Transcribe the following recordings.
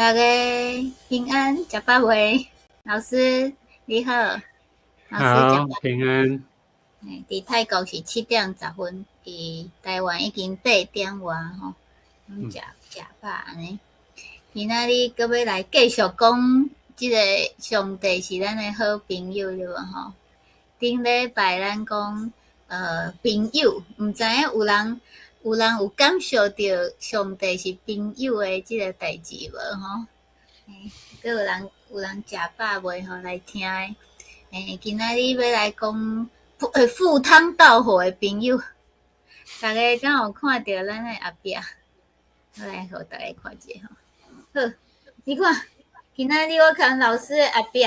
大家平安，食飽未？老師你好，老師好，平安。佇泰國是7點10分，佇台灣已經8點外吼，攏食食飽按呢。今仔日閣欲來繼續講這个上帝是咱的好朋友對無吼？頂禮拜咱講朋友，毋知影有人有感受著上帝是朋友的這个代誌無吼？閣有人食飽未吼來聽的？今仔日欲來講赴湯蹈火的朋友，大家敢有看著咱的後壁？我來予大家看一下吼。好，你看，今仔日我看老師的後壁，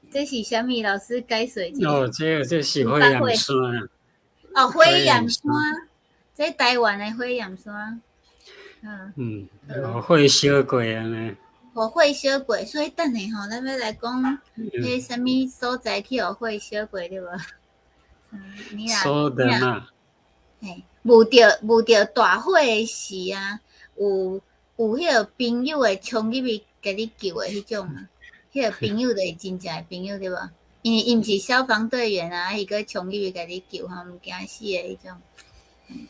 這是啥物？老師解說一下。哦，這是火焰山。哦，火焰山，這台灣的火焰山。嗯，火燒過按呢。予火燒過，所以等下吼，咱欲來講，彼啥物所在去予火燒過對無？你若所得嘛。嘿，冒著大火的時啊，有彼个朋友會衝入去共你救的彼種啊，彼个朋友就是真正的朋友對無？因為伊毋是消防隊員啊，伊閣衝入去共你救吼，毋驚死的彼種，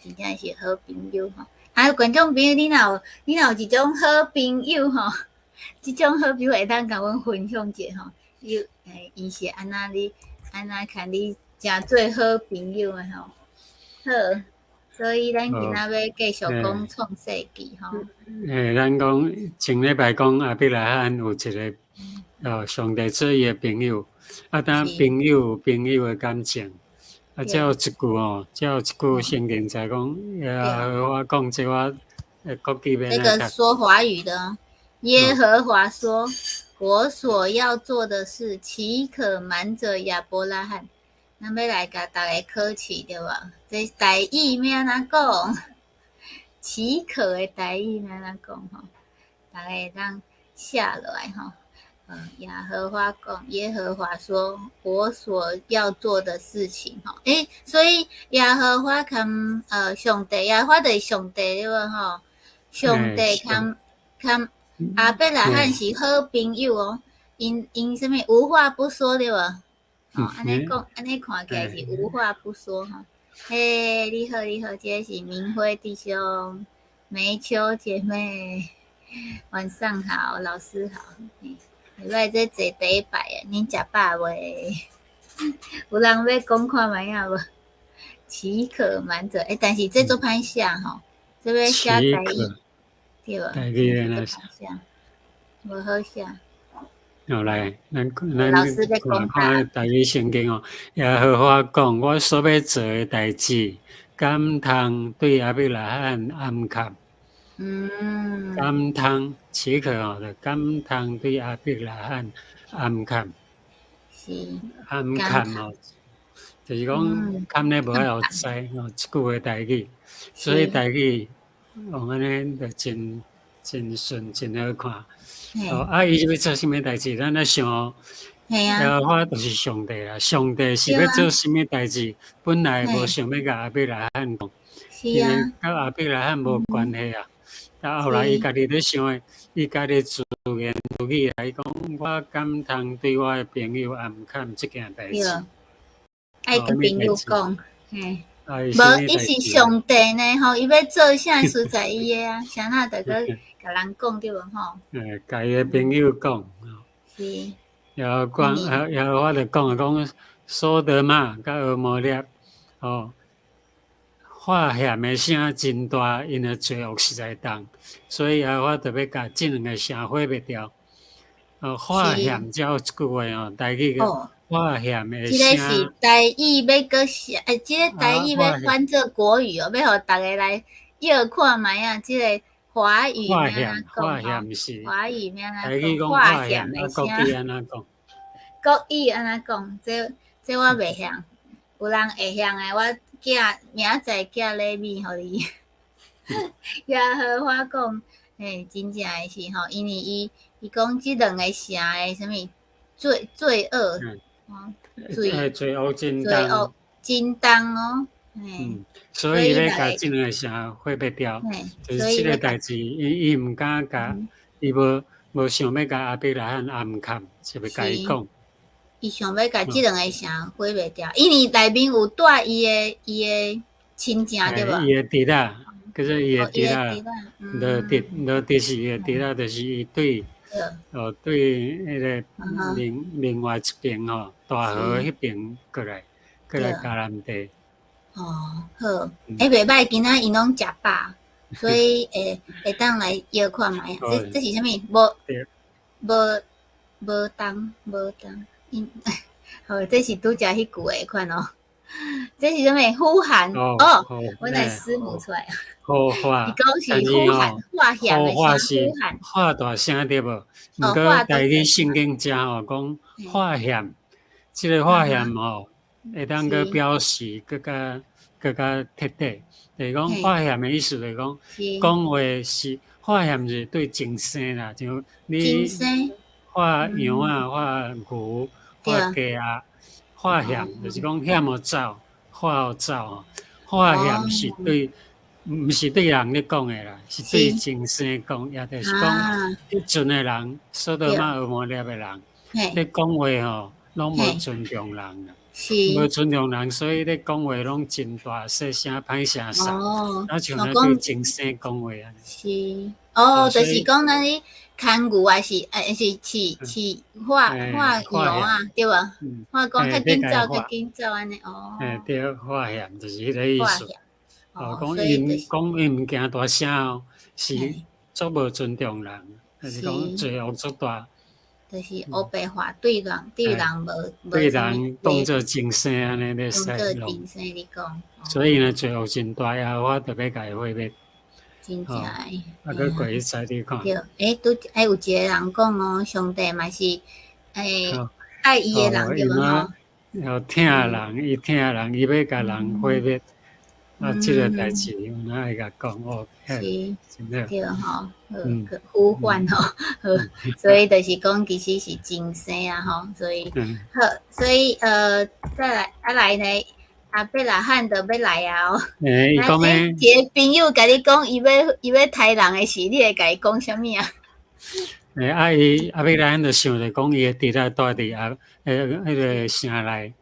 真正是好朋友吼。啊，觀眾朋友，你若有一種好朋友吼，這種好朋友會當共阮分享一下吼，伊伊是按怎你按怎共你誠做好朋友的吼？好，所以咱今仔欲繼續講創世紀吼。咱講前禮拜講亞伯拉罕有一个上帝做伊的朋友，啊，當朋友有朋友的感情，啊，這有一句吼，這有一句聖經在講，耶和華講這我國語這個說華語的，耶和華說：“我所要做的事，豈可瞞著亞伯拉罕？”咱欲來共大家考試對無？這台語欲按怎講？豈可的台語欲按怎講吼？大家會當寫落來吼。耶和華講，耶和華說：“我所要做的事情，吼，所以耶和華共上帝，耶和華就是上帝對無吼？上帝共亞伯拉罕是好朋友哦，𪜶啥物無話不說對無？吼，按呢講，按呢看起來是無話不說吼。嘿，你好，你好，這个是明輝弟兄、梅秋姐妹，晚上好，老師好。禮拜這坐第一排啊，恁食飽未？有人欲講看覓仔無？豈可瞞著？但是這足歹寫吼，這欲寫台語，對無？台語按怎寫？無好寫。哦，來，咱看看台語聖經哦。耶和華講：我所欲做的代誌，敢通對亞伯拉罕掩崁？敢通豈可吼？就敢通對亞伯拉罕掩崁？掩崁吼，就是講崁咧無愛予知吼，這句話台語，所以台語用按呢就真真順，真好看。哦，啊，伊是欲做啥物代誌？咱咧想，耶和華就是上帝啦。上帝是欲做啥物代誌？本來無想欲共亞伯拉罕講，因為佮亞伯拉罕無關係啊。啊，後來伊家己咧想的，伊家己自言自語來講：我敢通對我的朋友掩崁這件代誌？愛共朋友講，嘿，無，伊是上帝呢吼，伊欲做啥實在伊的啊，啥那著閣共人講對無吼？共伊的朋友講。然後講，然後我就講啊，講所多瑪佮蛾摩拉，哦，發現的聲真大，𪜶的罪惡實在重，所以啊，我就欲共這兩个城毀滅掉。哦，發現才有一句話哦，台語個發現的這个是台語欲閣寫，這个台語欲翻做國語哦，欲予逐家來臆看覓仔，這个華語按怎講？發現是華語按怎講？發現的聲。國語按怎講？國語按怎講？這我袂曉，有人會曉的，我寄明仔載寄禮物予你。耶和華講，真正的是吼，因為伊講這兩个城的啥物罪惡，罪罪惡真罪惡真重哦。所以欲共這兩个城毀滅掉，就是這个代誌，伊毋敢共，伊無想欲共亞伯拉罕暗崁，是欲共伊講。伊想欲共這兩个城毀滅掉，因為內面有蹛伊的親情對無？伊的侄仔，叫做伊的侄仔，羅得，羅得是伊的侄仔，就是伊對，哦對，彼个另外一邊吼，大河彼邊過來迦南地。哦，好，欸，袂䆀，今仔𪜶攏食飽，所以會當來搖看覓。這是啥物？無無無當無當，好，這是拄才彼句的款哦。這是啥物？呼喊哦，我來師母出來。呼喊，伊講是呼喊，喊險的聲，呼喊，喊大聲對無？毋過台語聖經遮吼講喊險，這个喊險吼，會當閣表示閣較徹底。就是講喊險的意思就是講，講話是喊險是對眾生啦，像你喊羊仔、喊牛、喊雞仔，喊險就是講險予走，喊予走吼。喊險是對，毋是對人咧講的啦，是對眾生講，也就是講，彼陣的人，所多瑪蛾摩拉的人，咧講話吼，攏無尊重人啦，無尊重人，所以咧講話攏真大細聲、歹聲勢，啊像咧對眾生講話按呢。是，哦，就是講咱咧牽牛還是欸是飼飼喊喊羊仔，對無？喊講較緊走，較緊走按呢，哦。欸對，喊險就是彼个意思。哦，講𪜶講𪜶毋驚大聲哦，是足無尊重人，就是講罪惡足大。就是烏白話對人無對人當做眾生按呢咧使弄。當做眾生咧講。所以呢，罪惡真大啊！我特別共伊毀滅。真正的。啊，閣過去猜你看。對，欸，拄欸有一个人講哦，上帝嘛是欸愛伊的人對無吼？哦，疼人，伊疼人，伊欲共人毀滅。啊，這个代誌，有哪會共講哦？是，對吼，呼喚吼，所以就是講，其實是眾生啊吼，所以好，所以再來啊來呢，亞伯拉罕就欲來啊哦。欸，伊講咩？一个朋友共你講，伊欲刣人的時，你會共伊講啥物啊？欸，啊伊亞伯拉罕就想著講，伊的侄仔蹛佇啊，彼个城內，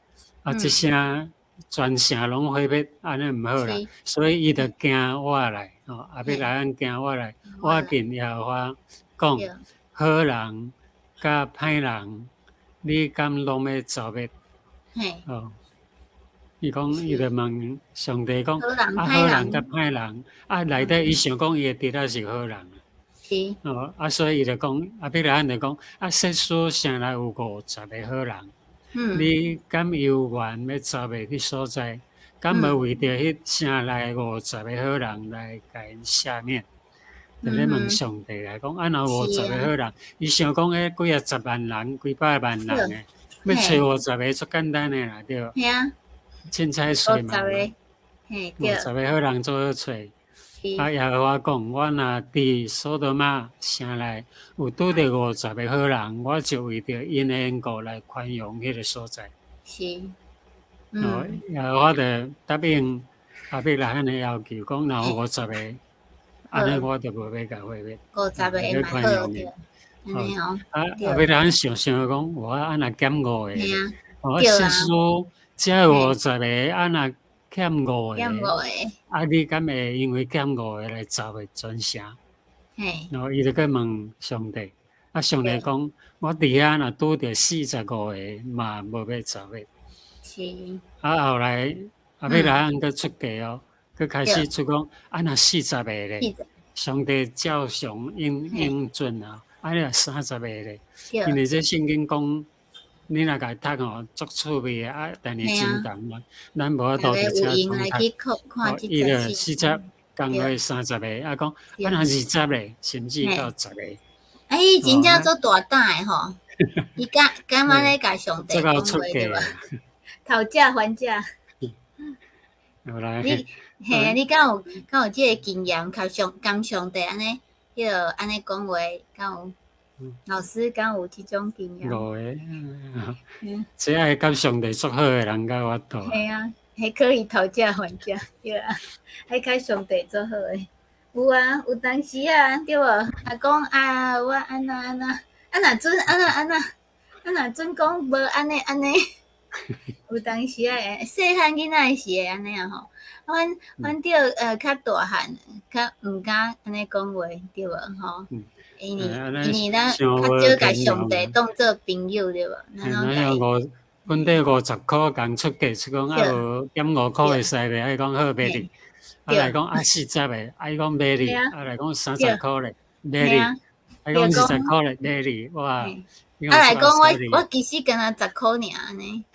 啊，這聲全城攏毀滅，按呢毋好啦，所以伊就行活來，吼，亞伯拉罕行活來，倚近耶和華講，好人佮歹人，你敢攏欲造滅？哦，伊講，伊就問上帝講，啊好人佮歹人，啊內底伊想講伊的侄仔是好人，哦，啊所以伊就講，亞伯拉罕就講，啊設使城內有50個好人。你敢猶原欲造滅彼所在？敢無為著彼城內50個好人來共𪜶赦免？就咧問上帝來講，啊若五十个好人，伊想講彼幾仔十萬人、幾百萬人的，欲揣五十个足簡單的啦，對無？嘿啊。凊彩揣嘛。五十个好人足好揣。啊，耶和華講，我若佇所多瑪城內有拄著五十个好人，我就為著𪜶的緣故來寬容彼个所在。是。哦，耶和華就答應亞伯拉罕的要求，講若有五十个，按呢我就無欲共毀滅。五十个嘛好對。按呢哦。啊，亞伯拉罕想想講，我啊若減五個，我設使才五十个，啊若欠五個，欠五個，啊！你敢會因為欠五個來造滅全城？然後伊就閣問上帝，啊！上帝講，我佇遐若拄著45個，嘛無欲造滅。是。啊，後來亞伯拉罕閣出價哦，閣開始出講，啊，若四十個咧，上帝照常應准啊，啊，若30個咧，因為這聖經講。你若共伊讀吼，足趣味的啊！但是真長嘛，咱無法度佇遮講讀。伊就四十降落30個，啊講啊若20個，甚至到十個。哎，伊真正足大膽的吼！伊敢按呢共上帝講話對無？討價還價。你嘿啊，你敢有這个經驗？共上帝按呢，彼落按呢講話，敢有？老師敢有這種經驗？五個，這愛佮上帝足好的人才有法度。嘿啊，彼可以討價還價，對啊，愛佮上帝足好的。有啊，有當時啊，對無？啊講啊，我按怎按怎，啊若準按怎按怎，啊若準講無按呢按呢，有當時啊，細漢囡仔是會按呢啊吼。反正較大漢，較毋敢按呢講話，對無吼？因為咱較少共上帝當做朋友，對無？咱攏共本底50箍共出價出講啊無減5箍會使袂？啊伊講好買哩，啊來講啊40個，啊伊講買哩，啊來講30箍咧買哩，啊講20箍咧買哩，哇！啊來講我其實敢若十箍爾按呢，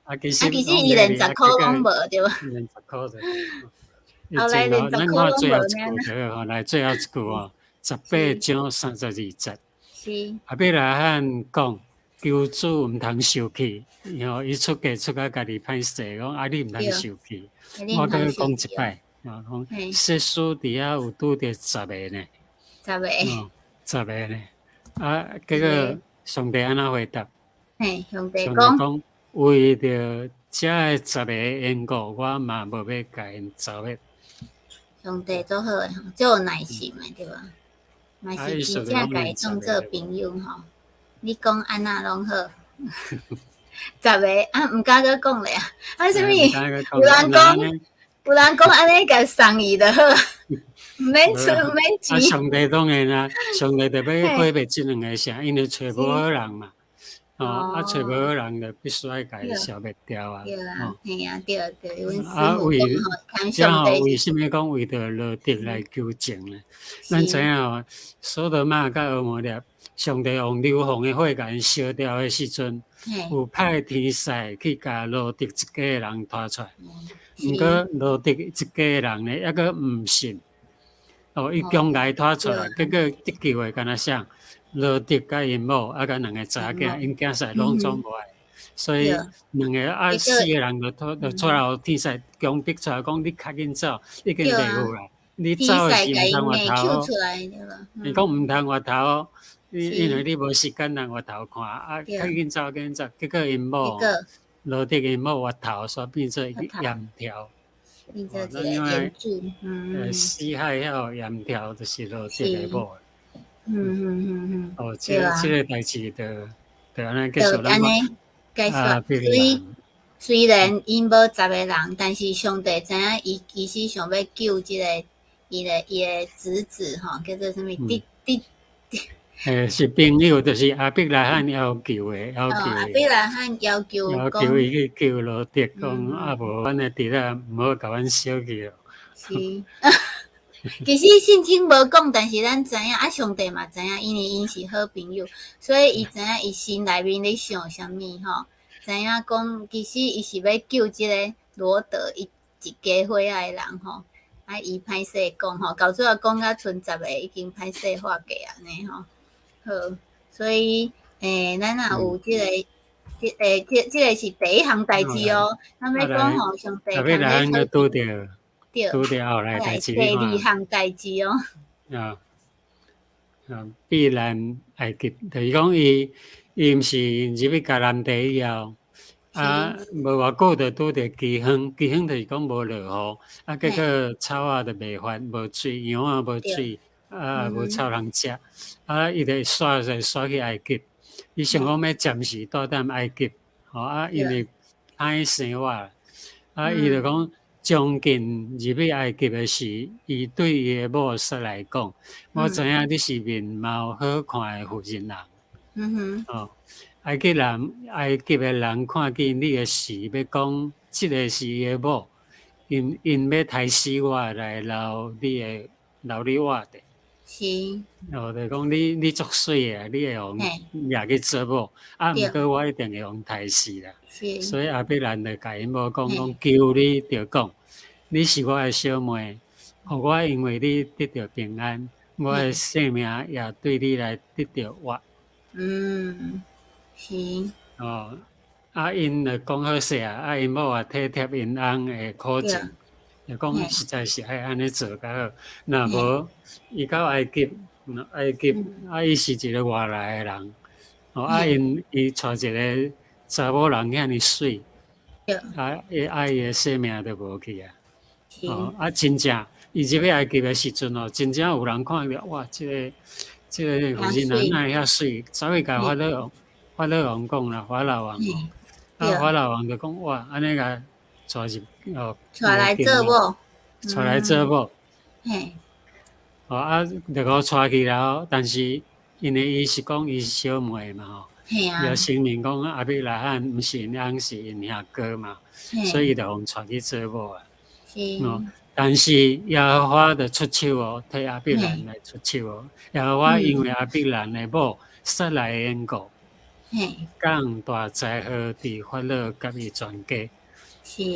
啊其實啊其實伊連十箍攏無對無？連十箍就，後來連十箍攏無爾。來最後一句吼，18章32節。是。亞伯拉罕講。求主毋通受氣，吼！伊出價出甲家己歹勢，講啊你毋通受氣。我閣講一擺，啊講設使佇遐有拄著十个呢，十个，十个呢。啊，結果上帝按怎回答？嘿，上帝講，為著遮个十個緣故，我嘛無欲共𪜶剿滅。上帝足好的，足有耐心的，對無？嘛是真正共伊當做朋友吼。你講按怎攏好，十个啊，毋敢閣講咧啊！啊，啥物？有人講按呢共送伊就好，毋免出毋免錢。啊，上帝當然啦，上帝就欲毀滅這兩个城，因為揣無好人嘛。哦，啊，揣無好人就必須愛共伊消滅掉啊。對啊，嘿啊，對對，阮啊，師為父這吼為啥物講為著羅得來求情呢？咱知影吼，所多瑪佮蛾摩拉，上帝用硫磺的火共𪜶燒掉的時陣，有派天使去共羅得一家人拖出來。毋過羅得一家人呢，抑閣毋信。哦，伊強共伊拖出來，結果得救的敢若啥？羅得佮𪜶某，啊佮兩個查某囝，𪜶囝婿攏總無愛。所以兩个啊四個人就拖就出來，予天使強迫出來，講你較緊走，已經落雨啦。你走的時毋通回頭。伊講毋通回頭，因為你無時間通回頭看，啊，較緊走，緊走。結果𪜶某羅得𪜶某回頭，煞變做鹽條。變做一個鹽柱。死海遐個鹽條就是羅得的某。哦，這個代誌就按呢結束。就按呢結束。所以雖然𪜶無十个人，但是上帝知影伊其實想欲救這个伊的侄子吼，叫做啥物？弟弟弟。是朋友，就是亞伯拉罕要求的，要求。亞伯拉罕要求。要求伊去救羅得，講啊無，阮的侄仔毋好共阮燒去哦。是。其實聖經無講，但是咱知影，啊，上帝嘛知影，因為𪜶是好朋友，所以伊知影伊心內面咧想啥物吼，知影講其實伊是欲救這个羅得伊一家伙仔的人吼，啊，伊歹勢講吼，到最後講甲賰十个已經歹勢化過按呢吼。好，所以咱若有這个，這個是第一項代誌哦。咱欲講吼，上帝共咧拄著。對，拄著後來代誌第二項代誌哦。啊啊，避難埃及，就是講伊毋是入去迦南地以後，啊，無偌久就拄著饑荒，饑荒就是講無落雨，啊，結果草仔就袂發，無水，羊仔無水，啊，無草通食，啊，伊就徙就徙去埃及，伊想講欲暫時住踮埃及，吼啊，因為歹生活，啊，伊就講將近入去埃及的時，伊對伊的某撒來講：我知影你是面貌好看的婦人人。哦，埃及的人看見你的時，欲講這个是伊的某，𪜶欲刣死我來留你活著。哦，就講你足媠的，你會予掠去做某，啊，毋過我一定會予刣死啦。所以亞伯蘭就共𪜶某講講，求你著講，你是我的小妹，予我因為你得著平安，我的性命也對你來得著活。哦，啊，𪜶就講好勢啊，啊，𪜶某也體貼𪜶翁的苦情，就講實在是愛按呢做較好。若無，伊到埃及，埃及啊，伊是一个外來的人，哦，啊，伊娶一个查某人遐爾媠，啊，伊啊伊的性命就無去啊。哦，啊，真正伊入去埃及的時陣哦，真正有人看著，哇！這個婦人啊，哪會遐媠？走去共法老王，法老王講啦，法老王哦，啊，法老王就講，哇，按呢共帶入哦，帶來做某，帶來做某，嘿，哦啊，就予帶去了，但是因為伊是講伊是小妹嘛吼，伊就聲明講亞伯拉罕毋是𪜶翁，是𪜶兄哥嘛，所以伊就予帶去做某啊。哦，但是耶和華就出手哦，替亞伯蘭來出手哦。耶和華因為亞伯蘭的某撒萊的緣故，降大災禍佇法老佮伊全家。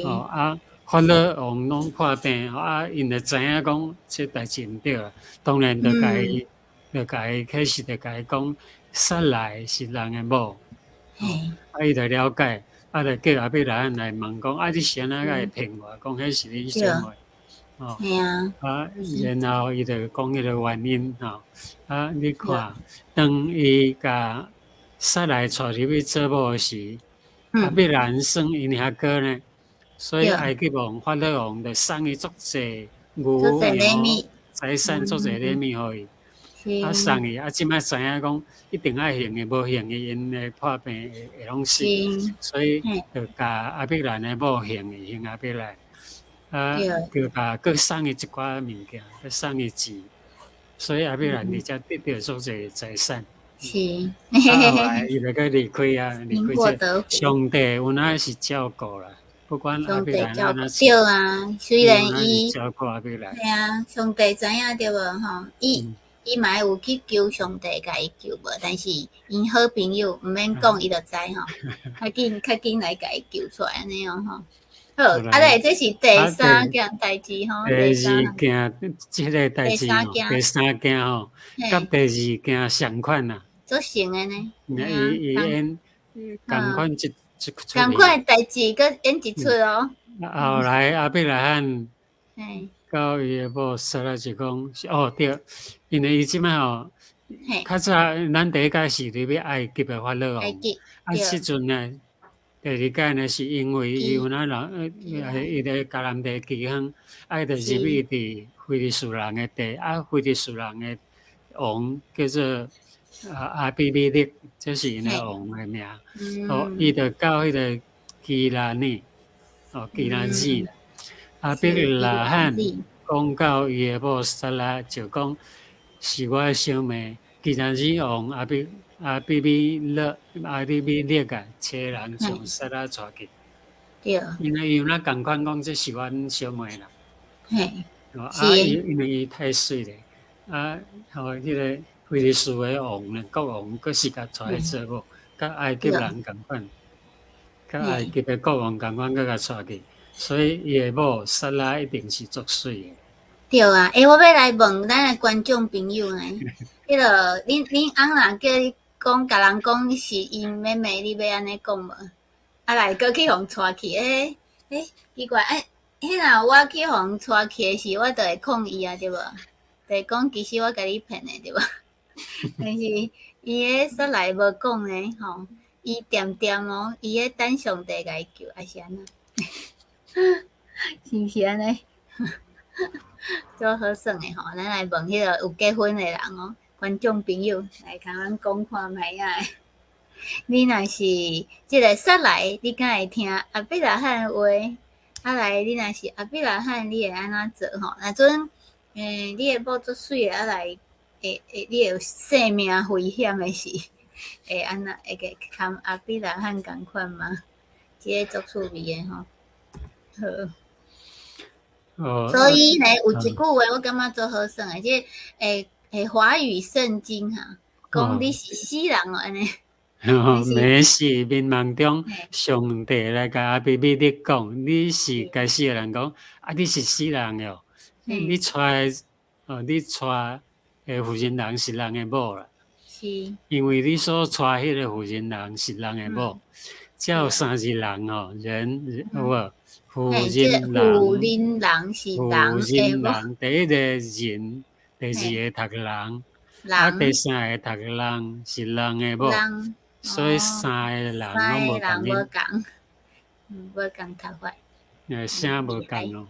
哦啊，法老王攏破病，啊，𪜶就知影講這代誌毋對啊，當然就共伊，就共伊開始就共伊講，撒萊是人的某，啊，伊就了解，啊，就叫亞伯拉罕來問講，啊，你是按怎會騙我？講彼是恁小妹，哦，啊，然後伊就講彼個原因吼，啊，你看，當伊共撒萊帶入去做某時，亞伯蘭算𪜶兄哥呢，所以埃及王法老王就送伊足濟牛羊財產，足濟禮物予伊，啊送伊，啊這擺知影講一定愛還伊，無還伊，𪜶會破病會會攏死，所以就共亞伯蘭的某還伊，還亞伯蘭，啊，就共閣送伊一寡物件，閣送伊錢，所以亞伯蘭佇遮得著足濟財產。啊，後來伊就閣離開啊，離開這上帝有影是照顧啦，不管亞伯蘭按怎對啊，雖然伊照顧亞伯蘭，嘿啊，上帝知影對無吼？伊伊嘛會有去求上帝共伊救無？但是𪜶好朋友毋免講，伊就知吼，較緊較緊來共伊救出來按呢哦吼。好，啊來，這是第三件代誌吼。第二件，這個代誌吼，第三件吼，佮第二件相款啦。做成的呢？伊伊演仝款這這出。仝款代誌，閣演一出哦。後來亞伯拉罕佮伊的某撒拉就講，哦對，因為伊這擺吼，較早咱第一擺是入去埃及的法老王，啊，時陣呢，第二擺呢是因為伊有那人，伊咧迦南地饑荒，啊，伊就入去佇非利士人的地，啊，非利士人的王叫做啊亞比米勒，這是𪜶的王的名，哦，伊就到彼個基拉耳，哦，基拉耳，亞伯拉罕講到伊的某撒拉，就講是我的小妹，基拉耳王亞比米勒亞比米勒啊，差人將撒拉帶去。因為伊有那仝款講，這是阮小妹啦。啊，因為伊太媠咧，啊，吼，彼個非利士的王呢，國王，閣是共帶去做某，佮埃及人仝款，佮埃及的國王仝款，閣共帶去，所以伊的某撒拉一定是足媠的。對啊，欸，我欲來問咱的觀眾朋友呢，彼個恁恁翁若叫你講，共人講是𪜶妹妹，你欲按呢講無？啊來，閣去予帶去，欸欸，奇怪，欸，彼若我去予帶去的時，我就會抗議啊，對無？就會講其實我共你騙的，對無？但是伊彼撒萊無講呢，吼，伊恬恬哦，伊咧等上帝共伊救，抑是按怎？是毋是按呢？足好耍的吼，咱來問彼個有結婚的人哦，觀眾朋友來共阮講看覓仔。你若是這個撒萊，你敢會聽亞伯拉罕話？啊來，你若是亞伯拉罕，你會按怎做吼？若陣，欸，你的某足媠的，啊來，會會你會有性命危險的時，會按怎會共亞伯拉罕仝款嗎？這個足趣味的吼。好。所以呢，有一句話我感覺足好耍的，這個欸欸華語聖經哈，講你是死人哦，按呢。沒事，眠夢中，上帝來共亞比米勒講，你是該死的人講，啊，你是死人喲，你娶哦，你娶的婦人人是人的某啦。因為你所娶彼個婦人人是人的某，才有三字人哦，人有無？婦人人，婦人人是婦人人，第一個人，第二個讀人，啊，第三個讀人是人的某，所以三個人攏無仝。無仝，無仝讀法。聲無仝哦。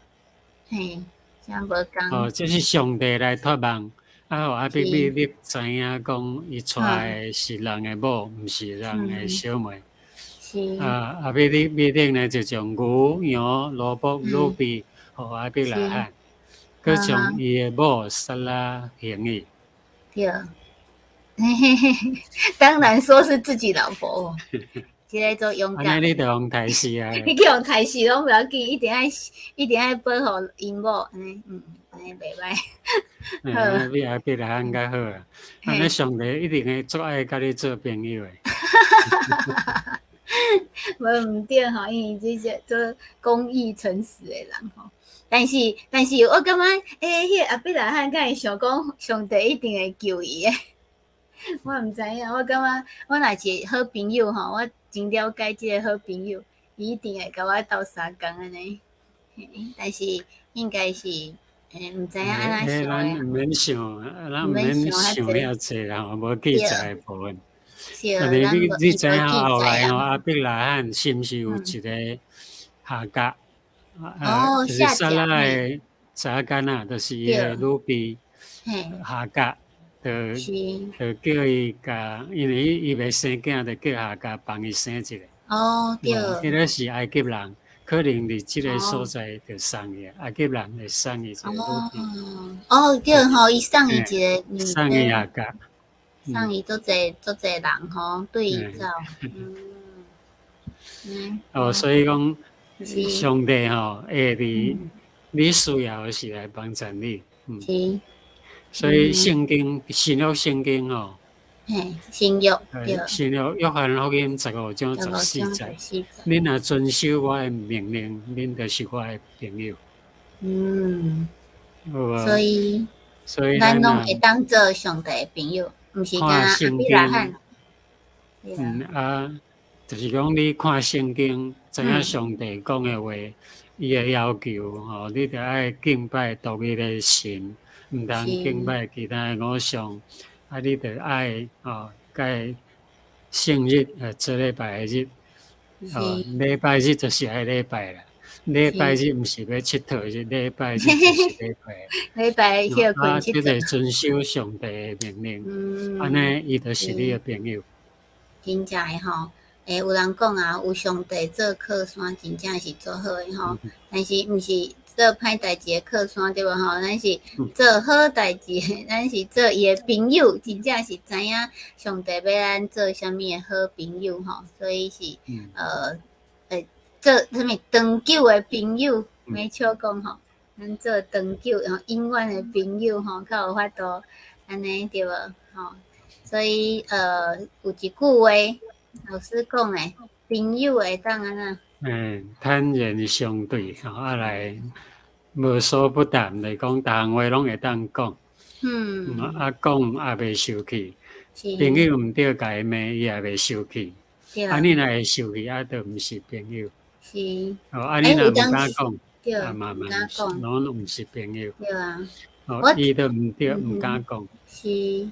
嘿，真無仝。哦，這是上帝來託夢，啊，予亞比米勒知影講，伊娶的是人的某，毋是人的小妹。啊，亞比米勒呢，就將牛、羊、蘿蔔、女婢，予亞伯拉罕，閣將伊的某撒拉還伊。對，嘿嘿嘿，當然說是自己老婆。這个做勇敢。按呢你就予刣死啊！你去予刣死攏無要緊，一定愛一定愛保護𪜶某，按呢，按呢袂䆀。好，比亞伯拉罕較好啊！按呢上帝一定會足愛佮你做朋友的。無毋對吼，因為這是做公義誠實的人吼。但是我感覺，彼個亞伯拉罕敢會想講上帝一定會救伊的？我毋知影，我感覺我若是好朋友吼，我真了解這個好朋友，伊一定會共我鬥相共按呢。但是應該是，毋知影按怎想的。咱毋免想，咱毋免想遐濟啦吼，無記載的部分。但是你知影後來吼，亞伯拉罕是毋是有一個夏甲？哦，就是撒拉的查某囡仔，就是伊的女婢夏甲，就叫伊共，因為伊袂生囝，就叫夏甲幫伊生一个。哦，對。彼个是埃及人，可能佇這个所在就送伊，埃及人會送伊一个女婢。哦，對吼，伊送伊一个女。送伊夏甲。送伊足濟足濟人吼，對伊走。哦，所以講，上帝吼會佇你需要的時來幫助你。所以聖經新約聖經吼，嘿，新約對。新約約翰福音15章14節，恁若遵守我的命令，恁就是我的朋友。所以，所以咱攏會當做上帝的朋友，毋是干焦亞伯拉罕。啊，就是講你看聖經，知影上帝講的話，伊的要求吼，你著愛敬拜獨一的神，毋通敬拜其他的偶像。啊，你著愛吼，佮聖日做禮拜的日，哦，禮拜日就是愛禮拜啦。禮拜日毋是欲𨑨迌日，禮拜日就是禮拜。禮拜歇睏。啊，這個遵守上帝的命令，按呢伊就是你的朋友。真正的吼，有人講啊，有上帝做靠山，真正是足好的吼。但是毋是做歹代誌的靠山對無吼？咱是做好代誌，咱是做伊的朋友，真正是知影上帝欲咱做啥物的好朋友吼。所以是做啥物長久的朋友，沒笑講吼，咱做長久吼永遠的朋友吼，較有法度按呢對無吼？所以有一句話，老師講的，朋友會當按怎？坦然相對，吼啊來無所不談來講，逐項話攏會當講。啊講也袂受氣，朋友毋對共伊罵，伊也袂受氣。啊，你若會受氣，啊，就毋是朋友。哦，啊，你若毋敢講，啊嘛嘛，攏毋是朋友。對啊。哦，伊都毋對，毋敢講。是。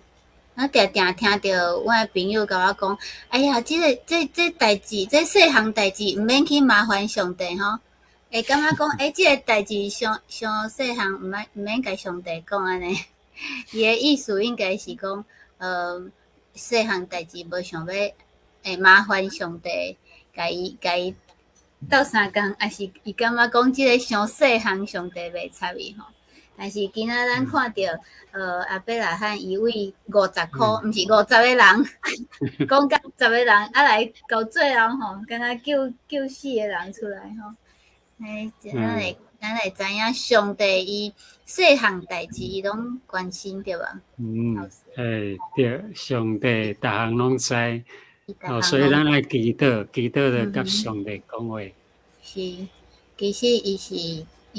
我定定聽著我的朋友共我講，哎呀，這个這這代誌，這細項代誌，毋免去麻煩上帝吼。會感覺講，這个代誌傷傷細項，毋免共上帝講按呢。伊的意思應該是講，細項代誌無想欲會麻煩上帝，共伊鬥相共，抑是伊感覺講這个傷細項，上帝袂插伊吼。但是今仔咱看著，亞伯拉罕伊為50箍，毋是50個人，講甲十個人，啊來到最後吼，敢若救四個人出來吼。咱會知影上帝伊細項代誌伊攏關心對無？嗯，對，上帝逐項攏知，哦，所以咱愛祈禱，祈禱就佮上帝講話。是，其實伊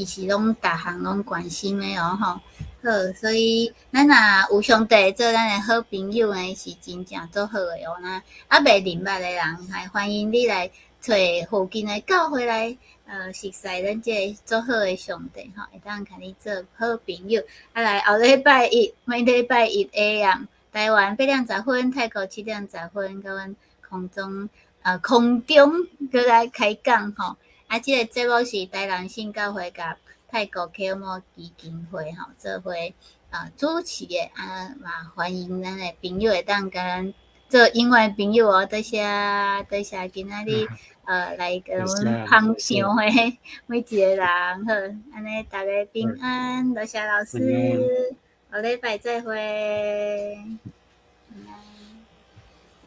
是攏逐項攏關心的哦吼。好，所以咱若有上帝做咱的好朋友呢，是真正足好的哦。若猶未認捌的人，還歡迎你來揣附近的教會來，熟似咱這个足好的上帝吼，會當共你做好朋友。啊，來後禮拜一，每禮拜一 AM，台灣8點10分，泰國7點10分，佮阮空中閣來開講吼。啊，這个節目是台南聖教會佮泰國啟摩基金會吼做伙啊主持的啊，嘛歡迎咱的朋友會當共咱做永遠朋友哦，多謝多謝今仔日來共阮捧場的每一個人，好，按呢逐家平安，多謝老師，下禮拜再會。